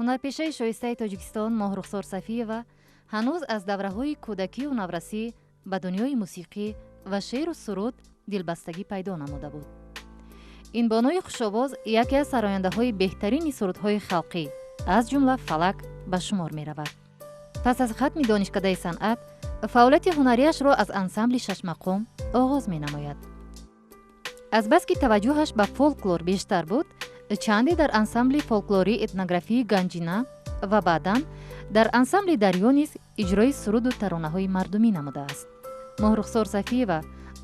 Ҳунарпешаи шоистаи Тоҷикистон Моҳрухсор Сафиева ҳанӯз аз давраҳои кӯдакию наврасӣ ба дунёи мусиқӣ ва шеъру суруд дилбастагӣ пайдо намуда буд. Ин бонуи хушовоз яке аз сарояндаҳои беҳтарини сурудҳои халқӣ, аз ҷумла фалак, ба шумор меравад. Пас аз хатми донишкадаи санъат фаъолияти ҳунарияшро аз ансамбли шашмақом оғоз менамояд. Азбаски таваҷҷӯҳаш ба фолклор бештар буд, чанде дар ансамбли фолклории этнографии Ганҷина ва баъдан дар ансамбли Дарё низ иҷрои суруду таронаҳои мардумӣ намудааст. Моҳрухсор Сафиева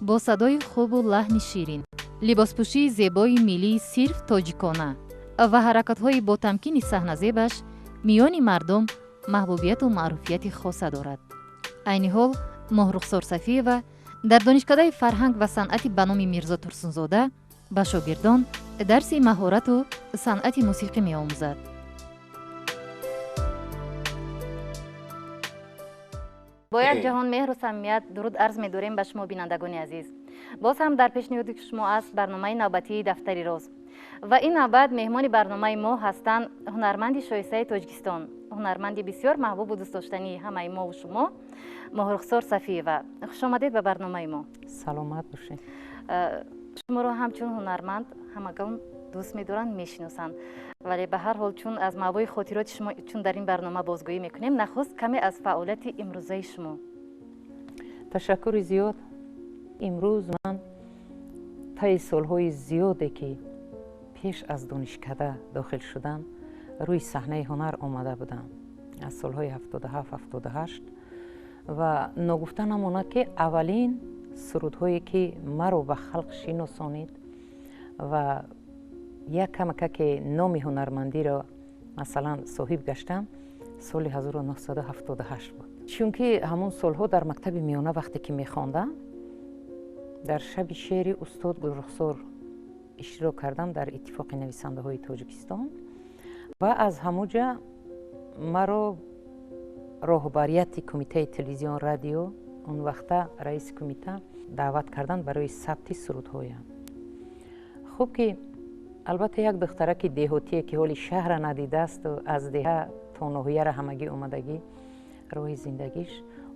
бо садои хубу лаҳни ширин, либоспӯшии зебои миллии сирф тоҷикона ва ҳаракатҳои ботамкини саҳназебаш миёни мардум маҳбубияту маъруфияти хоса дорад. Айни ҳол Моҳрухсор Сафиева дар донишкадаи фарҳанг ва санъати ба номи Мирзо Турсунзода ба шогирдон дарси маҳорату санъати мусиқӣ меомӯзад. Бо як ҷаҳон меҳру самимият дуруд арз медорем ба шумо, бинандагони азиз. Боз ҳам дар пешниҳоди шумо аст барномаи навбатии Дафтари роз. Ва ин навбат меҳмони барномаи мо ҳастанд ҳунарманди шоистаи Тоҷикистон, ҳунарманди бисёр маҳбубу дӯстдоштании ҳамаи мову шумо, Моҳрухсор Сафиева. Хушомадед ба барномаи мо. Саломат бошед. Шуморо ҳамчун ҳунарманд ҳамагон дӯст медоранд, мешиносанд, вале ба ҳар ҳол, чун аз мавои хотироти шумо чун дар ин барнома бозгӯӣ мекунем, нахуст каме аз фаъолияти имрӯзаи шумо. Ташаккури зиёд. Имрӯз ман таи солҳои зиёде, ки пеш аз донишкада дохил шудан рӯи саҳнаи ҳунар омада будам, аз солҳои 77, 78, ва ногуфта намонад, ки аввалин сурудҳое, ки маро ба халқ шиносонид ва як камакаке номи ҳунармандиро, масалан, соҳиб гаштам, соли 1978 буд. Чунки ҳамон солҳо дар мактаби миёна вақте ки мехондам, дар шаби шеъри устод Гулрухсор иштирок кардам дар Иттифоқи нависандаҳои Тоҷикистон ва аз ҳамуҷа маро роҳбарияти кумитаи телевизион радио, он вақта раиси кумита, даъват карданд барои сабти сурудҳоям. Хуб ки албатта як духтараки деҳотие, ки ҳоли шаҳра надидаасту аз деҳа то ноҳияра ҳамагӣ омадагӣ роҳи зиндагиш,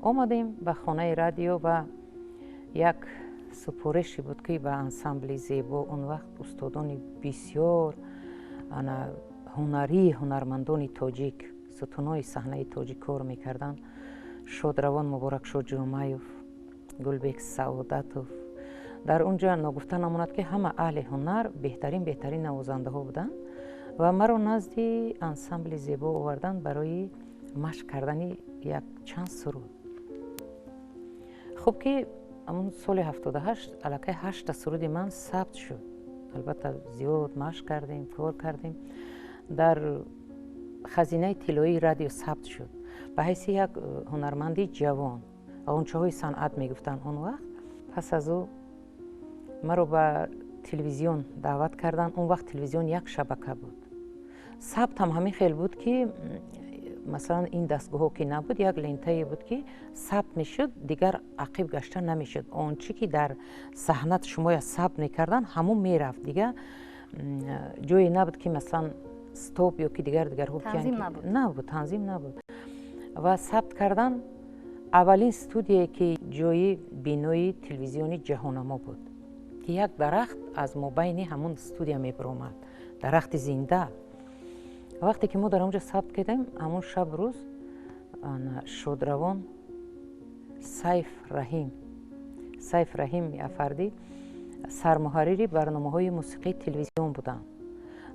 омадем ба хонаи радио ва як супорише буд, ки ба ансамбли Зебо, он вақт устодони бисёр ана ҳунарии ҳунармандони тоҷик, сутунҳои саҳнаи тоҷик кор мекарданд, шодравон Муборакшо Ҷумаев, Гулбек Саодатов. Дар он ҷо ногуфта намонад, ки ҳама аҳли ҳунар, беҳтарин беҳтарин навозандаҳо буданд ва маро назди ансамбли Зебо оварданд барои машқ кардани як чанд суруд. Хуб ки ҳамун соли 78 аллакай ҳашта суруди ман сабт шуд. Албатта, зиёд машқ кардем, кор кардем, дар хазинаи тиллоии радио сабт шуд ба ҳайси як ҳунарманди ҷавон, ғунчаҳои санъат мегуфтанд он вақт. Пас аз ӯ маро ба телевизион даъват карданд. Он вақт телевизион як шабака буд, сабтам ҳамин хел буд, ки масалан ин дастгоҳҳо ки набуд, як лентае буд, ки сабт мешуд, дигар ақиб гашта намешуд. Он чӣ ки дар саҳна шумоя сабт мекарданд, ҳамон мерафт, дигар ҷое набуд, ки масалан стоп ё ки дигар дигарҳо. Набуд, танзим набуд. Ва сабт кардан аввалин студияе, ки ҷои бинои телевизиони Ҷаҳонамо буд, ки як дарахт аз мобайни ҳамон студия мебиромад, дарахти зинда. Вақте ки мо дар онҷо сабт кардем, ҳамон шаб рӯз шодравон Сайф Раҳим, Сайф Раҳим Афардӣ, сармуҳаррири барномаҳои мусиқии телевизион буданд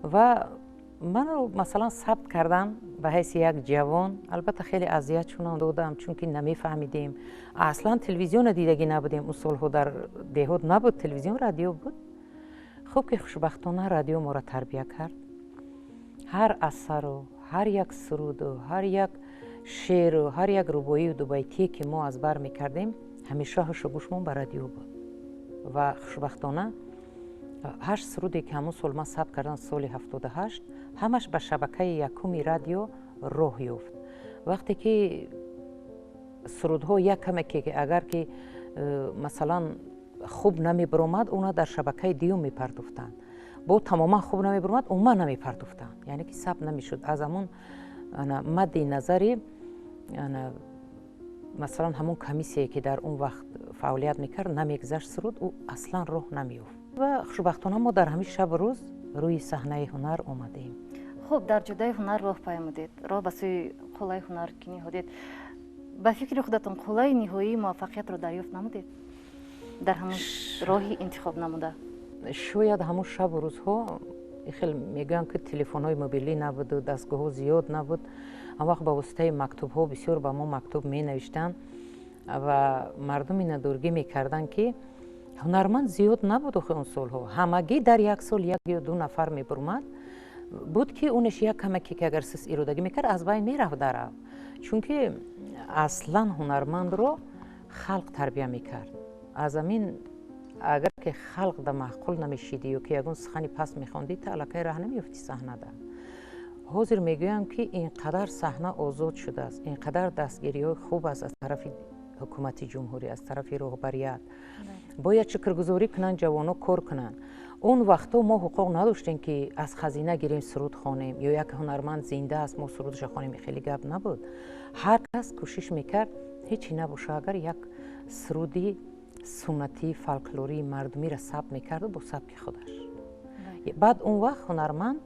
ва маро масалан сабт кардам ба ҳайси як ҷавон. Албатта, хеле азият шунам додам, чунки намефаҳмидем, аслан телевизионро дидагӣ набудем. Он солҳо дар деҳот набуд телевизион, радио буд. Хуб ки хушбахтона радио моро тарбия кард. Ҳар асару ҳар як суруду ҳар як шеъру ҳар як рубоию дубайтие, ки мо аз бар мекардем, ҳамеша ҳушу гӯшмон ба радио буд. Ва хушбахтона ҳашт суруде, ки ҳамон сол ман сабт кардам, соли 78, ҳамаш ба шабакаи якуми радио роҳ ёфт. Вақте ки сурудҳо як каме ки агар ки масалан хуб намебиромад, она дар шабакаи дуюм мепардохтанд. Бо тамоман хуб намебуромад, умуман намепартофтанд, яъне ки сабт намешуд. Аз ҳамун мадди назари, масалан, ҳамун комиссияе, ки дар он вақт фаъолият мекард, намегузашт суруд, ӯ аслан роҳ намеёфт. Ва хушбахтона мо дар ҳамин шабу рӯз рӯи саҳнаи ҳунар омадем. Хуб, дар ҷодаи ҳунар роҳ паймудед, роҳ ба сӯи қуллаи ҳунар ки ниҳодед, ба фикри худатон, қуллаи ниҳоии муваффақиятро дарёфт намудед дар ҳамун роҳи интихоб намуда? Шояд ҳамун шабу рӯзҳо, хел мегӯям, ки телефонҳои мобилӣ набуду дастгоҳҳо зиёд набуд. Он вақт ба воситаи мактубҳо бисёр ба мо мактуб менавиштанд ва мардум миннатдоргӣ мекарданд, ки ҳунарманд зиёд набуд. Охи, он солҳо ҳамагӣ дар як сол як ё ду нафар мебурмад буд, ки унеш як камаке ки агар сис иродагӣ мекард, аз байн мерафт дарав, чунки аслан ҳунармандро халқ тарбия мекард. Аз амин агар ки халқ да маъқул намешидӣ ё ки ягон сухани паст мехондӣ, та аллакай раҳ намеёфтӣ саҳнада. Ҳозир мегӯям, ки ин қадар саҳна озод шудааст, ин қадар дастгириҳои хуб аст аз тарафи ҳукумати ҷумҳурӣ, аз тарафи роҳбарият. Бояд шукргузорӣ кунанд, ҷавоно кор кунанд. Он вақтҳо мо ҳуқуқ надоштем, ки аз хазина гирем, суруд хонем, ё як ҳунарманд зинда аст, мо сурудша хонем, хеле гап набуд. Ҳар кас кӯшиш мекард, ҳечи набоша, агар як суруди суннатӣ, фолклории мардумиро сабт мекарду бо сабки худаш. Баъд он вақт ҳунарманд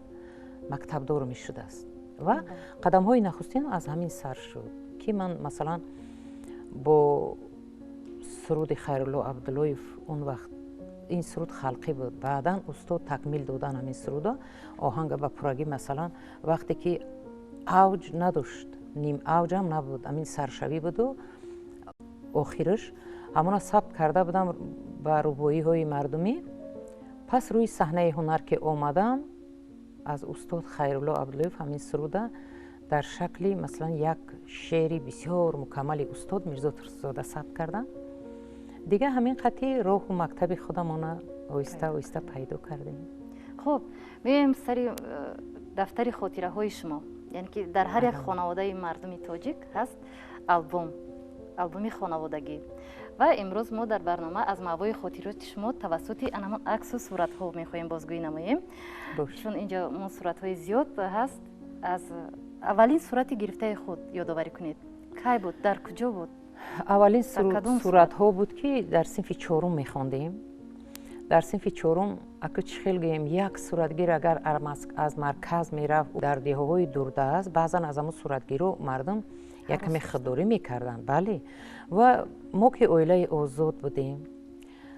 мактабдор мешудааст. Ва қадамҳои нахустин аз ҳамин сар шуд, ки ман, масалан, бо суруди Хайрулло Абдуллоев. Он вақт ин суруд халқӣ буд, баъдан устод такмил додан ҳамин суруда, оҳанга ба пуррагӣ. Масалан, вақте ки авҷ надошт, ним авҷам набуд, ҳамин саршавӣ буду охираш, ҳамона сабт карда будам ба рубоиҳои мардумӣ. Пас рӯи саҳнаи ҳунар ки омадам, аз устод Хайрулло Абдуллоев ҳамин суруда дар шакли, масалан, як шеъри бисёр мукаммали устод Мирзо Турсунзода сабт кардам. Дигар ҳамин қатъи роҳу мактаби худамона оҳиста оҳиста пайдо кардем. Хуб, меоем сари дафтари хотираҳои шумо. Яъне ки дар ҳар як хонаводаи мардуми тоҷик ҳаст албом, албоми хонаводагӣ. Ва имрӯз мо дар барнома аз маъвои хотироти шумо тавассути ана ҳамон аксу суратҳо мехоҳем бозгӯӣ намоем, чун инҷо мо суратҳои зиёд ҳаст. Аз аввалин сурати гирифтаи худ ёдоварӣ кунед. Кай буд, дар куҷо буд? Аввалин суратҳо буд, ки дар синфи чорум мехондем. Дар синфи чорум, аку чӣ хел гӯем, як суратгир агар аз марказ мерафт дар деҳаҳои дурдаст, баъзан аз ҳамон суратгиро мардум якаме худдорӣ мекарданд. Бале, ва мо ки оилаи озод будем,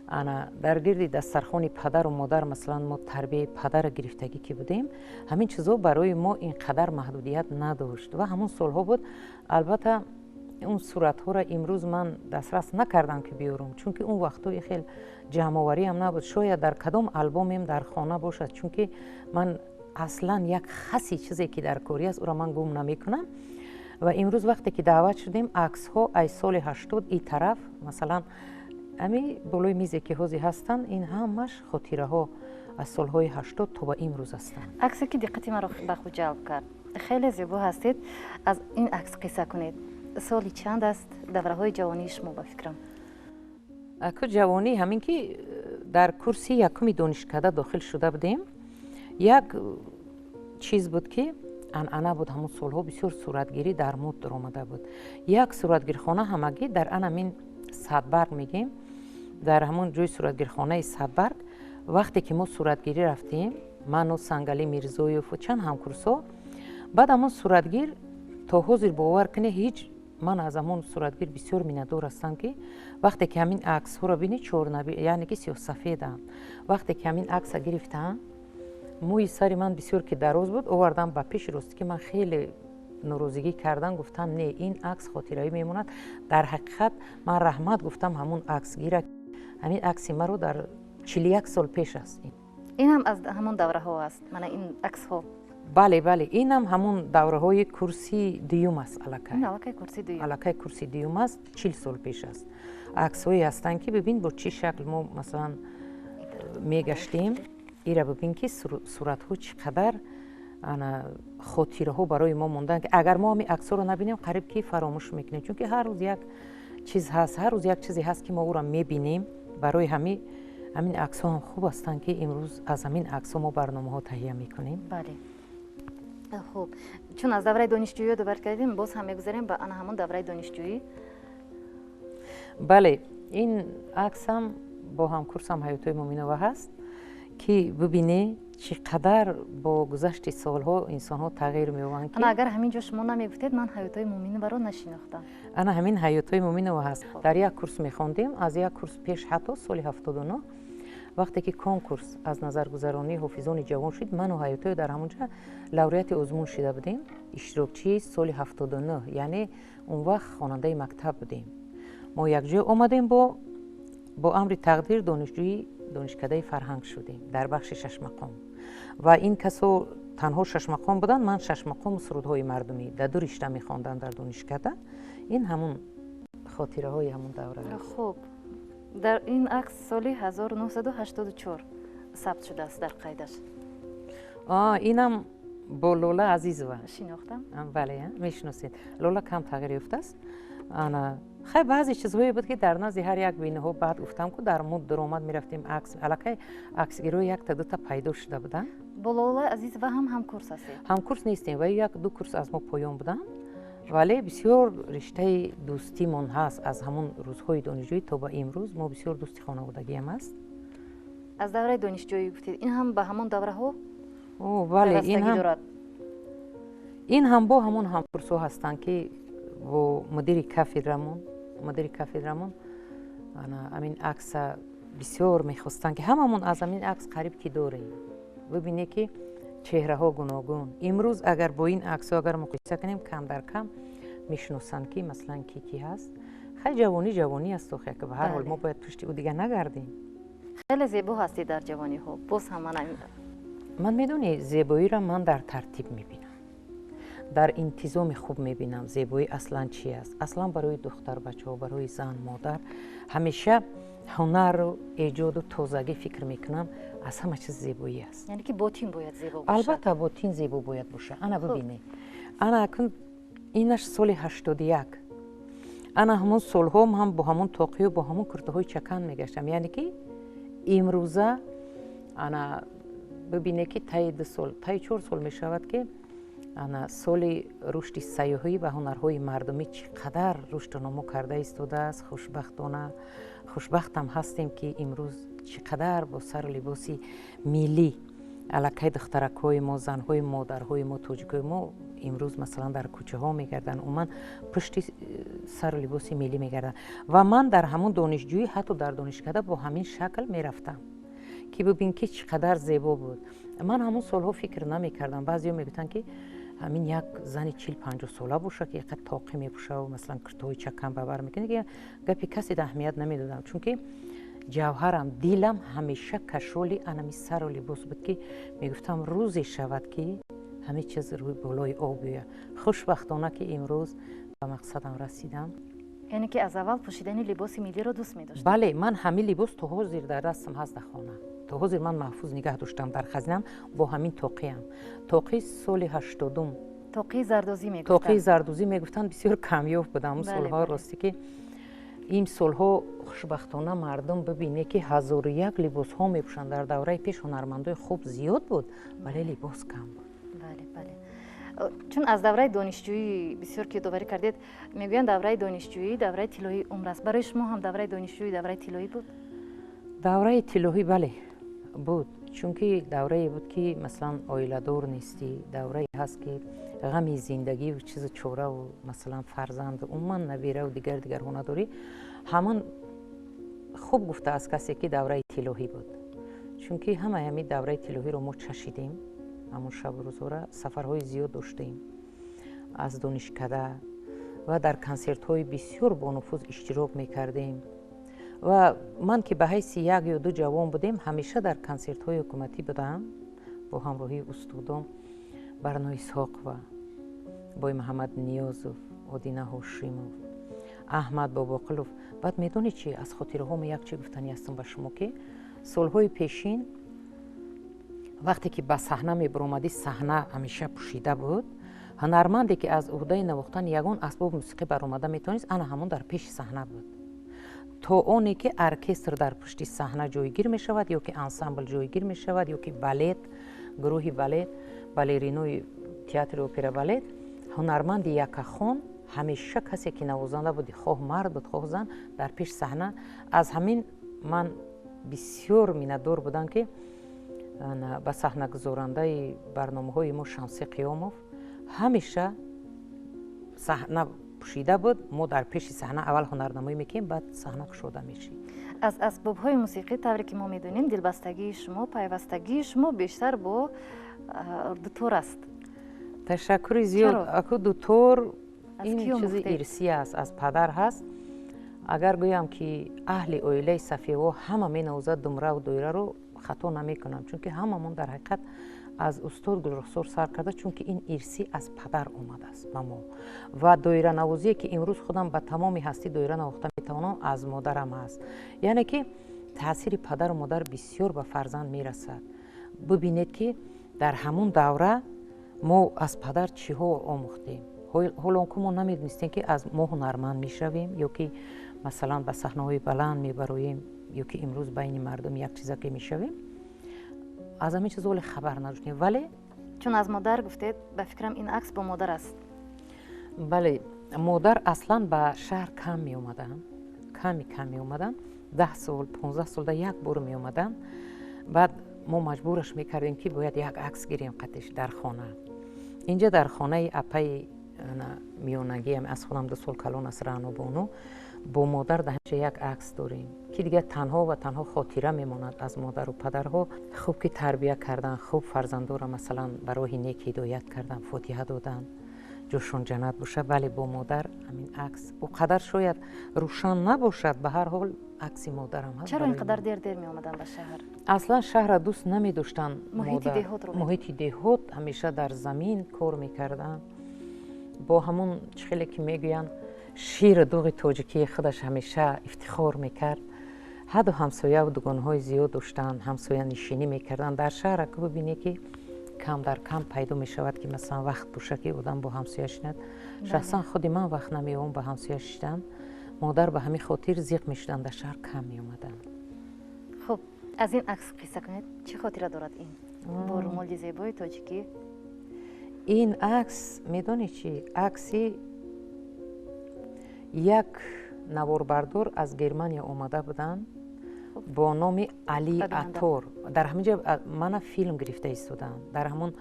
ана дар гирди дастархони падару модар, масалан, мо тарбияи падара гирифтагӣ ки будем, ҳамин чизо барои мо ин қадар маҳдудият надошт. Ва ҳамон солҳо буд. Албатта, он суратҳоро имрӯз ман дастрас накардам, ки биёрам, чунки он вақтҳо хел ҷамъовариам набуд. Шояд дар кадом албомем дар хона бошад, чунки ман аслан як хаси чизе ки дар корӣ аст, ӯро ман гум намекунам. Ва имрӯз вақте ки даъват шудем, аксҳо аз соли 80 и тараф, масалан, ами болои мизе ки ҳозир ҳастанд, ин ҳамаш хотираҳо аз солҳои 80 то ба имрӯз ҳастанд. Аксе ки диққати маро ба худ ҷалб кард, хеле зебо ҳастед. Аз ин акс қисса кунед. Соли чанд аст? Давраҳои ҷавонии шумо, ба фикрам. Аку, ҷавонӣ, ҳамин ки дар курси якуми донишкада дохил шуда будем, як чиз буд, ки анъана буд. Ҳамон солҳо бисёр суратгирӣ дар муд даромада буд. Як суратгирхона ҳамагӣ дар анамин Садбарг мегем, дар ҳамон ҷои суратгирхонаи Садбарг. Вақте ки мо суратгирӣ рафтем, ману Сангалӣ Мирзоеву чанд ҳамкурсҳо, баъд ҳамон суратгир, то ҳозир, бовар кунед, ҳеҷ ман аз ҳамон суратгир бисёр миннатдор ҳастам, ки вақте ки ҳамин аксҳоро бинед, чорнаби, яъне ки сиёҳсафеданд. Вақте ки ҳамин акса гирифтаанд, мӯи сари ман бисёр ки дароз буд, овардам ба пеши ростӣ, ки ман хеле норозигӣ кардам, гуфтам: «Не, ин акс хотиравӣ мемонад». Дар ҳақиқат, ман раҳмат гуфтам ҳамон аксгира, ҳамин акси маро дар 41 сол пеш аст. Инам аз ҳамон давраҳо аст, мана ин аксҳо? Бале, инам ҳамон давраҳои курси дуюм аст аллакай. Аллакай курси дуюм аст, 40 сол пеш аст. Аксҳое ҳастанд, ки бибин, бо чӣ шакл мо, масалан, мегаштем. Ира бибин, ки суратҳо чӣ қадар ана хотираҳо барои мо монданд, ки агар мо ҳамин аксҳоро набинем, қариб ки фаромӯш мекунем, чунки ҳар рӯз як чиз ҳаст, ҳар рӯз як чизе ҳаст, ки мо ӯро мебинем. Барои ҳамин Ҳамин аксҳо ҳам хуб ҳастанд, ки имрӯз аз ҳамин аксҳо мо барномаҳо таҳия мекунем. Бале, хуб, чун аз давраи донишҷӯӣ ёдовар кардем, боз ҳам мегузарем ба ана ҳамон давраи донишҷӯӣ. Бале, ин аксам бо ҳамкурсам Ҳаётои Муминова ҳаст, ки бибине, чӣ қадар бо гузашти солҳо инсонҳо тағйир меёбанд. Ана, агар ҳамин ҷо шумо намегуфтед, ман Ҳаётои Муминоваро нашинохтам. Ана, ҳамин Ҳаётои Муминова ҳаст. Дар як курс мехондем, аз як курс пеш, ҳатто соли 79, вақте ки конкурс аз назаргузаронии ҳофизони ҷавон шуд, ману Ҳаётоё дар ҳамон ҷа лауреати озмун шида будем, иштирокчии соли 79, яъне он вақт хонандаи мактаб будем. Мо якҷоя омадем, бо амри тақдир донишҷӯи донишкадаи фарҳанг шудем дар бахши шашмақом. Ва ин касо танҳо шашмақом буданд, ман шашмақому сурудҳои мардумӣ, дар ду ришта мехондам дар донишкада. Ин ҳамун хотираҳои ҳамун давра. Хуб, дар ин акс соли 1984 сабт шудааст дар қайдаш. Инам бо Лола Азизова. Шинохтам. Бале, мешиносед. Лола кам тағйир ёфтааст. Ана, хай, баъзе чизҳое буд, ки дар назди ҳар як биноҳо, баъд гуфтам ку, дар муд дуромад мерафтем, акс аллакай аксгирои якта дута пайдо шуда буданд. Бо Лола Азизова ҳам ҳамкурс ҳастед? Ҳамкурс нестем, ва як ду курс аз мо поён буданд, вале бисёр риштаи дӯстимон ҳаст. Аз ҳамон рӯзҳои донишҷӯӣ то ба имрӯз мо бисёр дӯсти хонаводагиам аст. Аз давраи донишҷӯӣ гуфтед, ин ҳам ба ҳамон давраҳо? Бале, ин ҳам бо ҳамон ҳамкурсҳо ҳастанд, ки бо мудири кафедрамон ҳамин акса бисёр мехостанд, ки ҳамамон аз ҳамин акс қариб ки дорем. Бибине, ки чеҳраҳо гуногун. Имрӯз агар бо ин аксҳо агар муқоиса кунем, кам дар кам мешиносанд, ки масалан ки ки ҳаст. Хай, ҷавонӣ ҷавонӣ аст охе, ки ба ҳар ҳол мо бояд пушти ӯ дига нагардем. Хеле зебо ҳастед дар ҷавониҳо боз ҳам. Ман, медонӣ, зебоиро ман дар тартиб мебинам, дар интизоми хуб мебинам. Зебоӣ аслан чи аст? Аслан барои духтарбачаҳо, барои зан, модар ҳамеша ҳунару эҷоду тозагӣ, фикр мекунам, аз ҳама чиз зебоӣ аст. Яъне ки ботин бояд зебо бошад. Албатта, ботин зебо бояд бошад. Ана, бибине, ана, акун инаш соли 81. Ана, ҳамон солҳо ҳам бо ҳамон тоқию бо ҳамон куртаҳои чакан мегаштам. Яъне ки имрӯза, ана, бибине, ки таи 2 сол, таи 4 сол мешавад, ки ана соли рушди сайёҳӣ ва ҳунарҳои мардумӣ чӣ қадар рушду намо карда истодааст. Хушбахтона, хушбахтам ҳастем, ки имрӯз чӣ қадар бо сару либоси миллӣ аллакай духтаракҳои мо, занҳои, модарҳои мо, тоҷикои мо имрӯз масалан дар кӯчаҳо мегарданд, умуман пушти сару либоси миллӣ мегарданд. Ва ман дар ҳамон донишҷӯӣ, ҳатто дар донишкада бо ҳамин шакл мерафтам, ки бибин, ки чӣ қадар зебо буд. Ман ҳамон солҳо фикр намекардам. Баъзеҳо мегуфтанд, ки ҳамин як зани 40-50 сола боша, ки яқад тоқӣ мепӯшаву масалан куртаҳои чакан ба бар мекунад. Гапи касе аҳамият намедодам, чунки ҷавҳарам, дилам ҳамеша кашоли анами сару либос буд, ки мегуфтам, рӯзе шавад, ки ҳаме чиз рӯи болои об биёяд. Хушбахтона, ки имрӯз ба мақсадам расидам. Яъне ки аз аввал пӯшидани либоси миллиро дӯст медоштед? Бале, ман ҳамин либос то ҳозир дар дастам ҳаст, дар хона то ҳозир ман маҳфуз нигаҳ доштам дар хазинам, бо ҳамин тоқиам, тоқи соли 80-ум. Тоқии зардозӣ мегуфтанд. Тоқии зардозӣ мегуфтанд. Бисёр камёб будам он солҳо. Ростӣ, ки ин солҳо хушбахтона мардум, бибине, ки ҳазору як либосҳо мепӯшанд. Дар давраи пеш ҳунармандои хуб зиёд буд, вале либос кам буд. Бале, чун аз давраи донишҷӯӣ бисёр ки ёдоварӣ кардед, мегӯянд, давраи донишҷӯӣ давраи тиллоии умр аст. Барои шумо ҳам давраи донишҷӯӣ давраи тиллоӣ буд? Давраи тиллоҳӣ, бале, буд, чунки даврае буд, ки масалан оиладор нестӣ, даврае ҳаст, ки ғами зиндагиву чизу чораву масалан фарзанду умуман набираву дигар дигарҳо надорӣ. Ҳамон хуб гуфтааст касе, ки давраи тиллоҳӣ буд, чунки ҳамаи ҳамин давраи тиллоҳиро мо чашидем. Ҳамон шабу рӯзҳора сафарҳои зиёд доштем аз донишкада ва дар консертҳои бисёр бонуфуз иштирок мекардем. Ва ман, ки ба ҳайси як ё ду ҷавон будем, ҳамеша дар консертҳои ҳукуматӣ будам бо ҳамроҳии устодон Барно Исҳоқова, Бой Муҳаммад Ниёзов, Одина Ҳошимов, Аҳмад Бобоқулов. Баъд медонед чи, аз хотираҳомо як чи гуфтанӣ ҳастам ба шумо, ки солҳои пешин, вақте ки ба саҳна мебаромадӣ, саҳна ҳамеша пӯшида буд. Ҳунарманде, ки аз уҳдаи навохтани ягон асбоби мусиқӣ баромада метавонист, ана ҳамон дар пеши саҳна буд. То оне ки оркестр дар пушти саҳна ҷойгир мешавад, ё ки ансамбл ҷойгир мешавад, ё ки балет, гурӯҳи балет, балеринои театри опера балет, ҳунарманди яккахон ҳамеша касе ки навозанда буд, хоҳ мард буд, хоҳ зан, дар пеш саҳна. Аз ҳамин ман бисёр миннатдор будам, ки ба саҳнагузорандаи барномаҳои мо Шамси Қиёмов ҳамеша саҳна пӯшида буд. Мо дар пеши саҳна аввал ҳунарнамоӣ мекунем, баъд саҳна кушода мешид. Аз асбобҳои мусиқӣ, тавре ки мо медонем, дилбастагии шумо, пайвастагии шумо бештар бо дутор аст. Ташаккури зиёд. Аку, дутор ин чизи ирсӣ аст, аз падар ҳаст. Агар гӯям, ки аҳли оилаи Сафиево ҳама менавозад думраву доираро, хато намекунам, чунки ҳамамон дар ҳақиқат аз устод Гулрухсор сар карда, чунки ин ирсӣ аз падар омадааст ба мо. Ва доиранавозие, ки имрӯз худам ба тамоми ҳастӣ доира навохта метавонам, аз модарам аст. Яъне ки таъсири падару модар бисёр ба фарзанд мерасад. Бибинед, ки дар ҳамун давра мо аз падар чиҳо омӯхтем, ҳоло он ки мо намедонистем, ки аз мо ҳунарманд мешавем, ё ки масалан ба саҳнаҳои баланд мебароем, ё ки имрӯз байни мардум як чизаке мешавем. Аз ҳамин чиз оле хабар надоштем, вале Чун аз модар гуфтед, ба фикрам, ин акс бо модар аст. Бале, модар аслан ба шаҳр кам меомаданд, ками кам меомаданд, 10 сол, 15 солда як бор меомаданд. Баъд мо маҷбураш мекардем, ки бояд як акс гирем қатиш дар хона. Инҷа дар хонаи апаи миёнагиам, аз худам 2 сол калон аст, Раънобону, бо модар дар ҳамҷа як акс дорем, ки дигар танҳо ва танҳо хотира мемонад аз модару падарҳо. Хуб ки тарбия кардан, хуб фарзандоро масалан ба роҳи нек ҳидоят кардан, фотиҳа додан, ҷошон ҷаннат бошад. Вале бо модар ҳамин акс о қадар шояд рӯшан набошад, ба ҳар ҳол акси модарам ҳаст. Чаро ин қадар дер дер меомаданд ба шаҳр? Аслан шаҳрро дӯст намедоштанд. Муҳити деҳот. Ҳамеша дар замин кор мекарданд, бо ҳамун чӣ хеле ки мегӯянд, ширу дуғи тоҷикии худаш ҳамеша ифтихор мекард. Ҳаду ҳамсояву дугонҳои зиёд доштанд, ҳамсоянишинӣ мекарданд. Дар шаҳр аку бибинӣ, ки кам дар кам пайдо мешавад, ки масалан вақт боша, ки одам бо ҳамсоя шинад. Шахсан худи ман вақт намеёбам ба ҳамсоя шиштан. Модар ба ҳамин хотир зиқ мешуданд, дар шаҳр кам меомаданд. Хуб, аз ин акс қисса кунед. Чӣ хотира дорад ин бо румоли зебои тоҷикӣ? Ин акс, медонӣ чӣ, акси як наворбардор аз Германия омада буданд бо номи Али Атор. Дар ҳамин ҷо мана филм гирифта истоданд, дар ҳамон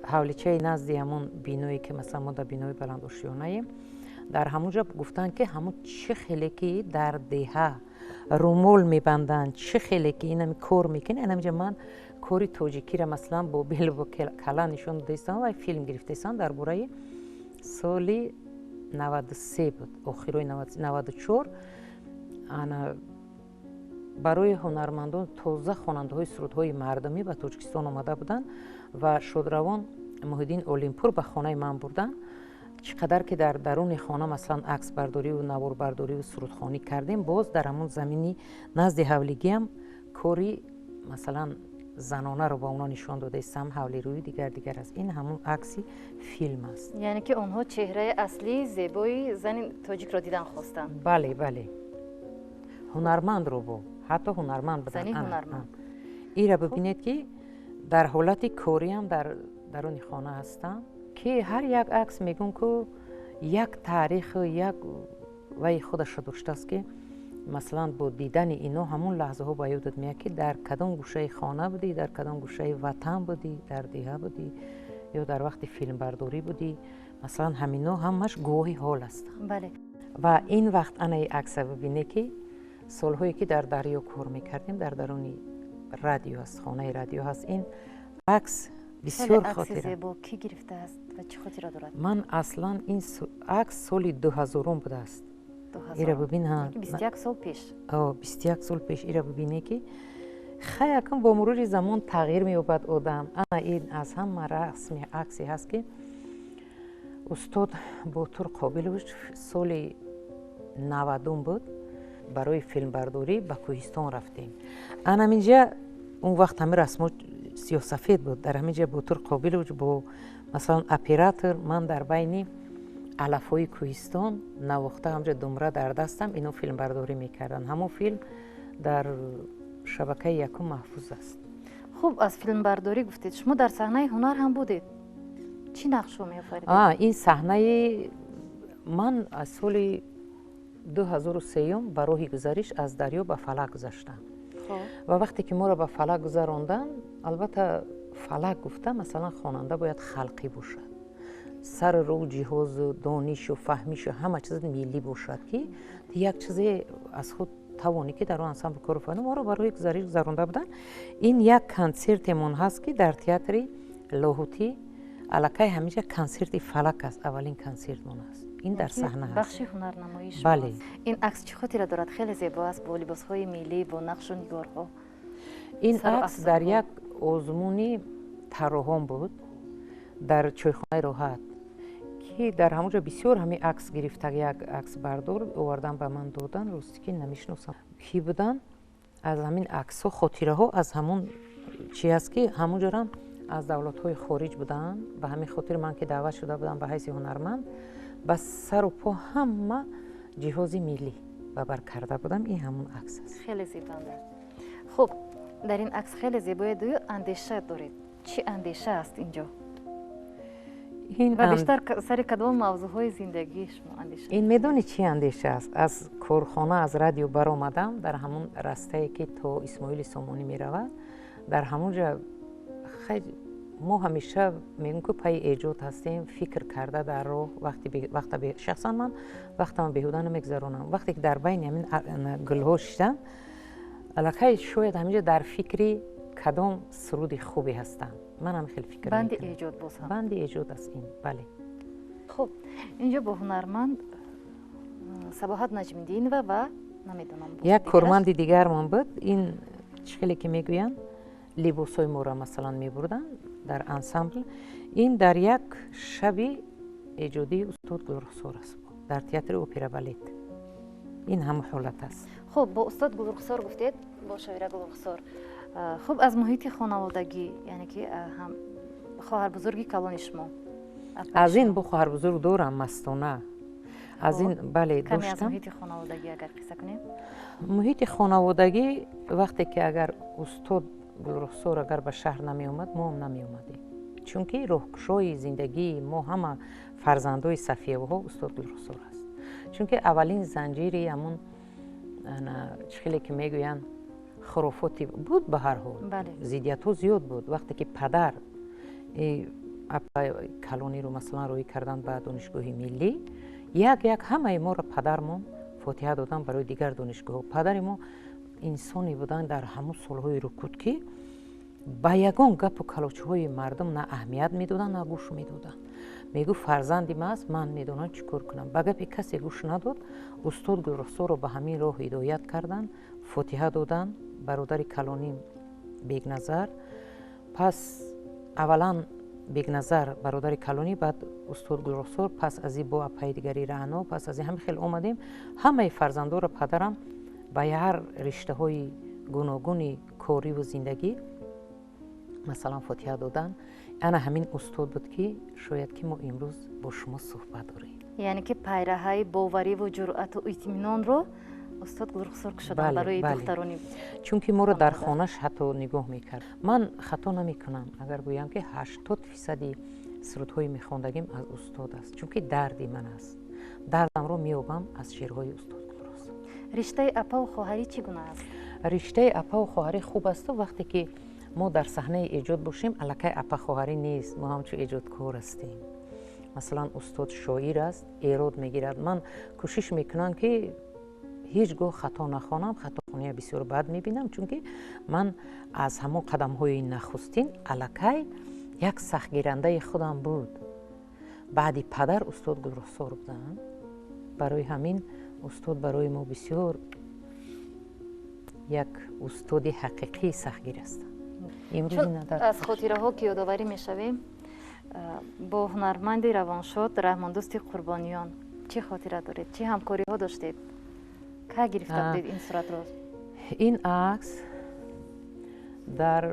ҳавличаи назди ҳамон биное, ки масалан мо дар бинои баландошёнаем. Дар ҳамон ҷо гуфтанд, ки ҳамон чӣ хеле ки дар деҳа румол мебанданд, чӣ хеле ки инами кор мекунед, инамҷа ман кори тоҷикиро масалан бо белбо кала нишон дода истодам ва филм гирифта истодам. Дар бораи соли 93 буд, охирои 94. Ана барои ҳунармандон, тоза хонандаҳои сурудҳои мардумӣ ба Тоҷикистон омада буданд ва шодравон Муҳиддин Олимпур ба хонаи ман бурданд. Чӣ қадар ки дар даруни хона масалан аксбардориву наворбардориву сурудхонӣ кардем, боз дар ҳамон замини назди ҳавлигиам кори масалан занонаро ба онҳо нишон дода истам, ҳавлирӯи дигар дигар аст. Ин ҳамон акси филм аст. Яъне ки онҳо чеҳраи аслии зебои зани тоҷикро дидан хостанд. Бале, бале, ҳунармандро, бо ҳатто ҳунарманд буданд. Ира бибинед, ки дар ҳолати кориам дар даруни хона ҳастам, ки ҳар як акс мегӯм, ку як таъриху як вай худашро доштааст, ки масалан бо дидани ино ҳамон лаҳзаҳо ба ёдат меяд, ки дар кадом гӯшаи хона будӣ, дар кадом гӯшаи ватан будӣ, дар деҳа будӣ ё дар вақти филмбардорӣ будӣ. Масалан, ҳамино ҳамаш гувоҳи ҳол ҳастанд. Ва ин вақт анаи акса бибине, ки солҳое ки дар дарё кор мекардем, дар даруни радио аст, хонаи радио ҳаст. Ин акс бисёр хотира. Зебо. Кӣ гирифтааст ва чӣ хотира дорад? Ман аслан ин акс соли 2000-ум будааст. Ира бибин. 21 сол пеш. 21 сол пеш. Ира бибине, ки хай акун бо мурури замон тағйир меёбад одам. Ана ин аз ҳама расми аксе ҳаст, ки устод Ботур Қобилович соли 90-ум буд, барои филмбардорӣ ба кӯҳистон рафтем. Анаминҷа он вақт ҳамин расмо сиёҳсафед буд. Дар ҳамин ҷа Ботур Қобилович бо масалан оператор, ман дар байни Алафҳои кӯҳистон навохта, ҳамҷо думра дар дастам, ино филмбардорӣ мекарданд. Ҳамон филм дар шабакаи якум маҳфуз аст. Хуб, аз филмбардорӣ гуфтед, шумо дар саҳнаи ҳунар ҳам будед. Чӣ нақшҳо меофаридед? Ин саҳнаи ман аз соли 2003 ба роҳи гузариш аз дарё ба фалак гузаштам. Ва вақте ки моро ба фалак гузаронданд, албатта, фалак гуфта, масалан, хонанда бояд халқӣ бошад, сари роҳ ҷиҳозу донишу фаҳмишу ҳама чиз миллӣ бошад, ки як чизе аз худ тавонӣ, ки дар он ансамбл кору фаъолият. Моро барои гузариш гузаронда буданд. Ин як консертемон ҳаст, ки дар театри Лоҳутӣ, аллакай ҳаминҷа консерти фалак аст, аввалин консертмон аст. Ин дар саҳна ҳаст. Бахши ҳунарнамоӣ. Бале. Ин акс чӣ хотира дорад? Хеле зебо аст, бо либосҳои миллӣ, бо нақшу нигорҳо. Ин акс дар як озмуни тарроҳон буд дар чойхонаи Роҳат, ки дар ҳамон ҷо бисёр ҳамин акс гирифта, як аксбардор овардан, ба ман додан. Рости, ки намешиносам, кӣ буданд. Аз ҳамин аксҳо хотираҳо аз ҳамон чи аст, ки ҳамон ҷорам аз давлатҳои хориҷ буданд. Ба ҳамин хотир ман, ки даъват шуда будам ба ҳайси ҳунарманд, ба сару по ҳама ҷиҳози миллӣ ба бар карда будам. Ин ҳамон акс аст. Хеле зебанда. Хуб, дар ин акс хеле зебое дую андеша доред. Чӣ андеша аст инҷо ва бештар сари кадом мавзӯъҳои зиндагии шумо андеша? Ин медонӣ, чӣ андеша аст? Аз корхона, аз радио баромадам, дар ҳамон растае, ки то Исмоили Сомонӣ меравад, дар ҳамон ҷа мо ҳамеша мегӯем, ки пайи эҷод ҳастем, фикр карда дар роҳ вақта. Шахсан ман вақтама беҳуда намегузаронам. Вақте ки дар байни ҳамин гулҳо шиштам, аллакай шояд ҳаминҷа дар фикри кадом суруди хубе ҳастам. Ман ҳам хеле фикр. Банди эҷод боз ҳам. Банди эҷод аст ин, бале. Хуб, инҷо бо ҳунарманд Сабоҳат Наҷмиддинова ва намедонам. Як корманди дигармон буд. Ин чӣ хеле ки мегӯянд, либосҳои моро, масалан, мебурданд дар ансамбл. Ин дар як шаби эҷодии устод Гулрухсор аст дар театри опера балет. Ин ҳама ҳолат аст. Хуб, бо устод Гулрухсор гуфтед, бо шоира Гулрухсор. Хуб, аз муҳити хонаводагӣ, яъне ки хоҳарбузурги калони шумо. Аз ин бо хоҳарбузург дорам, Мастона. Аз ин, бале, доштам. Муҳити хонаводагӣ агар қисса кунем. Муҳити хонаводагӣ, вақте ки агар устод Гулрухсор агар ба шаҳр намеомад, мо ҳам намеомадем, чунки роҳкушои зиндагии мо, ҳама фарзандои Сафиевҳо, устод Гулрухсор аст, чунки аввалин занҷири ҳамун, чӣ хеле ки мегӯянд, хурофоти буд. Ба ҳар ҳол, зиддиятҳо зиёд буд. Вақте ки падар калониро, масалан, роҳӣ карданд ба донишгоҳи миллӣ, як як ҳамаи моро падармон фотиҳа доданд барои дигар донишгоҳҳо. Падари мо инсоне буданд дар ҳамун солҳои рукуд, ки ба ягон гапу калочҳои мардум на аҳамият медоданд, на гӯш медоданд. Мегуфт: «Фарзанди ман аст, ман медонам чӣ кор кунам». Ба гапи касе гӯш надод. Устод Гулрухсорро ба ҳамин роҳ ҳидоят карданд, фотиҳа доданд. Бародари калоним Бегназар, пас аввалан Бегназар, бародари калонӣ, баъд устод Гулрухсор, пас аз и бо апаи дигари Раъно, пас аз и ҳамин хел омадем. Ҳамаи фарзандоро падарам ба ҳар риштаҳои гуногуни кориву зиндагӣ, масалан, фотиҳа доданд. Ана ҳамин устод буд, ки шояд ки мо имрӯз бо шумо суҳбат дорем. Яъне ки пайраҳаи бовариву ҷуръату итминонро устод Гулрухсор кушоданд барои духтарони. Чунки моро дар хонаш ҳатто нигоҳ мекард. Ман хато намекунам, агар гӯям, ки 80 фисади сурудҳои мехондагим аз устод аст, чунки дарди ман аст, дардамро меёбам аз шеърҳои устод Гулрухсор. Риштаи апаву хоҳарӣ чӣ гуна аст? Риштаи апаву хоҳарӣ хуб асту вақте ки мо дар саҳнаи эҷод бошем, аллакай апа хоҳарӣ нест, мо ҳамчун эҷодкор ҳастем. Масалан, устод шоир аст, эрод мегирад. Ман кӯшиш мекунам, ки ҳеҷ гоҳ хато нахонам. Хатохония бисёр бад мебинам, чунки ман аз ҳамон қадамҳои нахустин аллакай як сахтгирандаи худам буд. Баъди падар устод Гулрухсор буданд. Барои ҳамин устод барои мо бисёр як устоди ҳақиқии сахтгир ҳастанд. Аз хотираҳо ки ёдоварӣ мешавем, бо ҳунарманди равоншод Раҳмондӯсти Қурбониён чӣ хотира доред? Чӣ ҳамкориҳо доштед? Кай гирифта будед ин суратро? Ин акс дар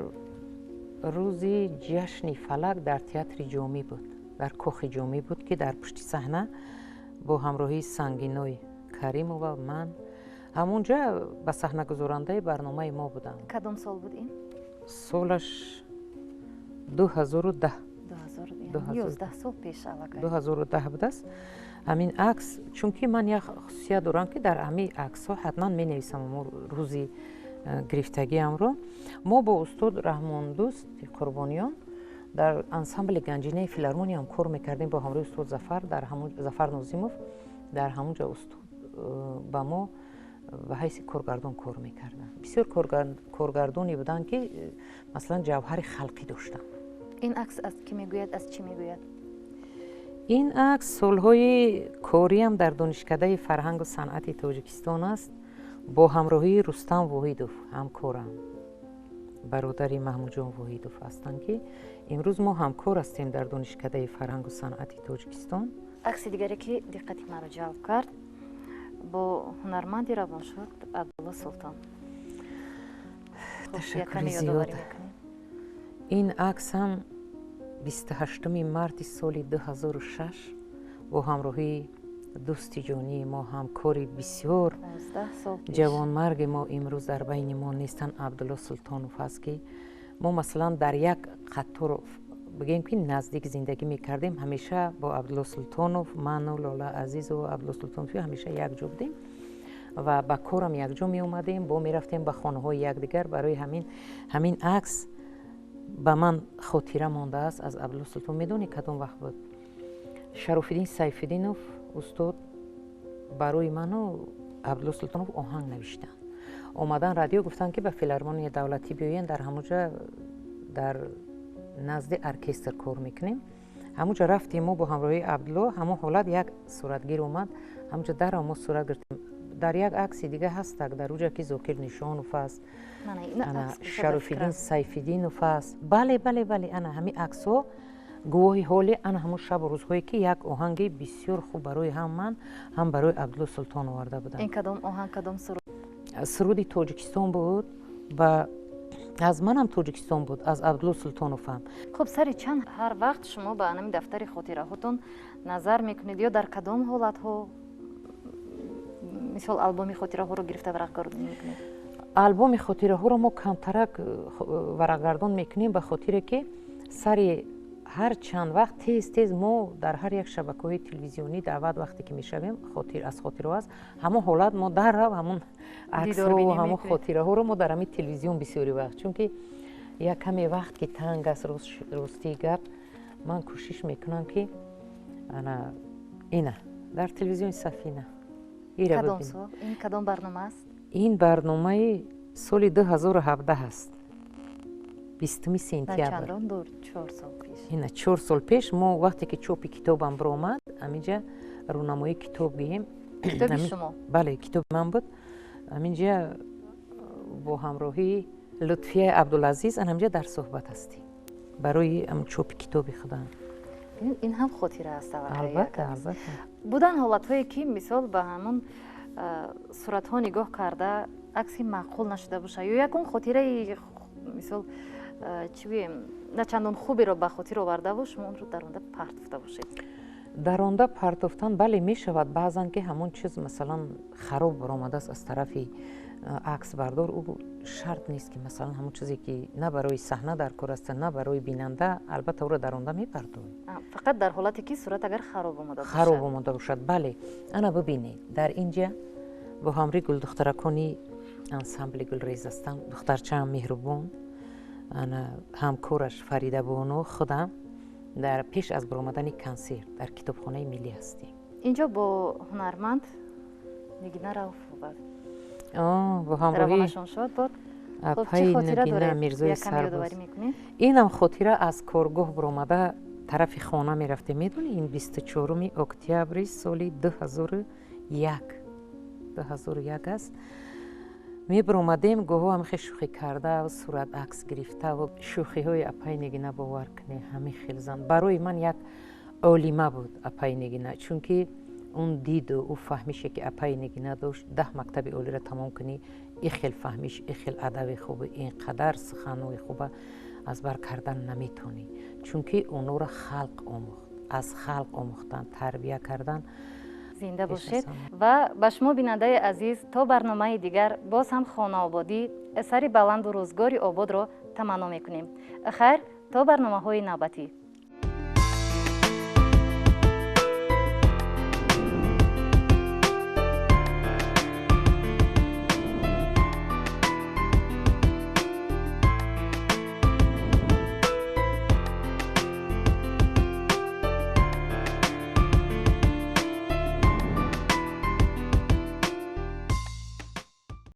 рӯзи ҷашни фалак дар театри Ҷомӣ буд, дар кохи Ҷомӣ буд, ки дар пушти саҳна Бо ҳамроҳии Сангиной Каримова ман ҳамонҷа ба саҳнагузорандаи барномаи мо будам. Кадом сол буд ин? Солаш 2010. 11 сол пеш аллакай. 2010 будааст ҳамин акс. Чунки ман як хусусият дорам, ки дар ҳамин аксҳо ҳатман менависам рӯзи гирифтагиамро. Мо бо устод Раҳмондӯст Қурбониён дар ансамбли Ганҷинаи филармониям кор мекардем бо ҳамроҳи устод Зафар, дар Зафар Нозимов. Дар ҳамон ҷо устод ба мо ба ҳайси коргардон кор мекарданд. Бисёр коргардоне буданд, ки масалан ҷавҳари халқӣ доштанд. Ин акс аз кӣ мегӯяд, аз чӣ мегӯяд? Ин акс солҳои кориам дар Донишкадаи фарҳангу санъати Тоҷикистон аст, бо ҳамроҳии Рустам Воҳидов, ҳамкорам, бародари Маҳмудҷон Воҳидов ҳастанд, ки имрӯз мо ҳамкор ҳастем дар Донишкадаи фарҳангу санъати Тоҷикистон. Акси дигаре, ки диққати маро ҷалб кард, бо ҳунарманди равоншод Абдулло Султон. Ташаккури зиёд. Ин акс ҳам 28 марти соли 2006 бо ҳамроҳии дӯсти ҷонии мо, ҳамкори бисёр ҷавонмарги мо, имрӯз дар байни мо нестанд, Абдулло Султонов аст, ки мо масалан дар як қатор, бигӯем ки наздик зиндагӣ мекардем. Ҳамеша бо Абдулло Султонов, ману Лола Азизову Абдулло Султонов ҳамеша якҷо будем ва ба корам якҷо меомадем, бо мерафтем ба хонаҳои якдигар. Барои ҳамин акс ба ман хотира мондааст аз Абдулло Султон. Медонӣ, кадом вақт буд? Шарофиддин Сайфиддинов устод барои ману Абдулло Султонов оҳанг навиштанд. Омадан радио, гуфтанд, ки ба филармонияи давлатӣ биёен, дар ҳамонҷа дар назди оркестр кор мекунем. Ҳамонҷа рафтем мо бо ҳамроҳии Абдулло. Ҳамон ҳолат як суратгир омад, ҳамонҷа дарро мо сурат гирифтем. Дар як акси дига ҳастак, дар уҷа ки Зокир Нишонов аст, Шарофиддин Сайфиддинов аст. Бале, бале, бале, ана ҳамин аксҳо гувоҳи ҳоли ана ҳамон шабу рӯзҳое, ки як оҳанги бисёр хуб барои ҳам ман, ҳам барои Абдулло Султон оварда будам. Ин кадом оҳанг, кадом суруд? Суруди Тоҷикистон буд ва аз манам Тоҷикистон буд, аз Абдулло Султоновам. Хуб, сари чанд ҳар вақт шумо ба анами дафтари хотираҳотон назар мекунед ё дар кадом ҳолатҳо, мисол, албоми хотираҳоро гирифта варақгардон мекунед? Албоми хотираҳоро мо камтарак варақгардон мекунем, ба хотире ки сари ҳар чанд вақт тез тез мо дар ҳар як шабакаҳои телевизионӣ даъват вақте ки мешавем, хотир аз хотираҳо аст. Ҳамон ҳолат мо даррав ҳамон аксҳо, ҳамон хотираҳоро мо дар ҳамин телевизион бисёри вақт, чунки як каме вақт ки танг аст, ростии гап, ман кӯшиш мекунам, ки ана ина дар телевизиони Сафина. Кадом сол? Ин кадом барнома аст? Ин барномаи соли 2017 аст, 20 сентябр. Ина 4 сол пеш мо вақте ки чопи китобам биромад, ҳаминҷа рӯнамоии китоб гием. Китоби шумо? Бале, китоби ман буд. Ҳаминҷа бо ҳамроҳии Лутфияи Абдулазиз ан ҳаминҷа дар суҳбат ҳастем барои чопи китоби худам. Ин ҳам хотира аст. Албатта, албатта. Буданд ҳолатҳое, ки мисол ба ҳамон суратҳо нигоҳ карда, акси маъқул нашуда бошад ё ягон хотираи, мисол, чӣ гӯем, на чандон хуберо ба хотир овардаву шумо онро даронда партофта бошед? Даронда партофтан, бале, мешавад баъзан, ки ҳамон чиз масалан хароб баромадааст аз тарафи аксбардор. Ӯ шарт нест, ки масалан ҳамон чизе ки на барои саҳна дар кор аста, на барои бинанда, албатта ӯро даронда мепартовем. Фақат дар ҳолате ки сурат агар хароб омода бошад. Хароб омода бошад, бале. Ана бибинед, дар инҷа бо ҳамроҳи гулдухтаракони ансамбли Гулрез ҳастам, духтарчаам Меҳрубон, ана ҳамкораш Фаридабону, худам дар пеш аз баромадани консерт дар Китобхонаи миллӣ ҳастем. Инҷо бо ҳунарманд Нигина Рауфова. Бо ҳамроҳии шод буд. Апаи Нигина Мирзои Сарбоз. Инам хотира аз коргоҳ баромада тарафи хона мерафтем. Медонӣ, ин 24 октябри соли 2001, 2001 аст. Мебаромадем, гоҳо ҳамихе шӯхӣ карда, сурат акс гирифтаву шӯхиҳои апаи Нигина, бовар кунед, ҳамин хел зан барои ман як олима буд апаи Нигина, чунки он диду ӯ фаҳмише, ки апаи Нигина дошт, 10 мактаби олиро тамом кунӣ, и хел фаҳмиш, и хел адаби хубу ин қадар суханҳои хуба аз бар кардан наметонӣ, чунки онҳоро халқ омӯхт, аз халқ омӯхтан, тарбия кардан. Зинда бошед. Ва ба шумо, бинандаи азиз, то барномаи дигар боз ҳам хонаободӣ, сари баланду рӯзгори ободро таманно мекунем. Хайр, то барномаҳои навбатӣ.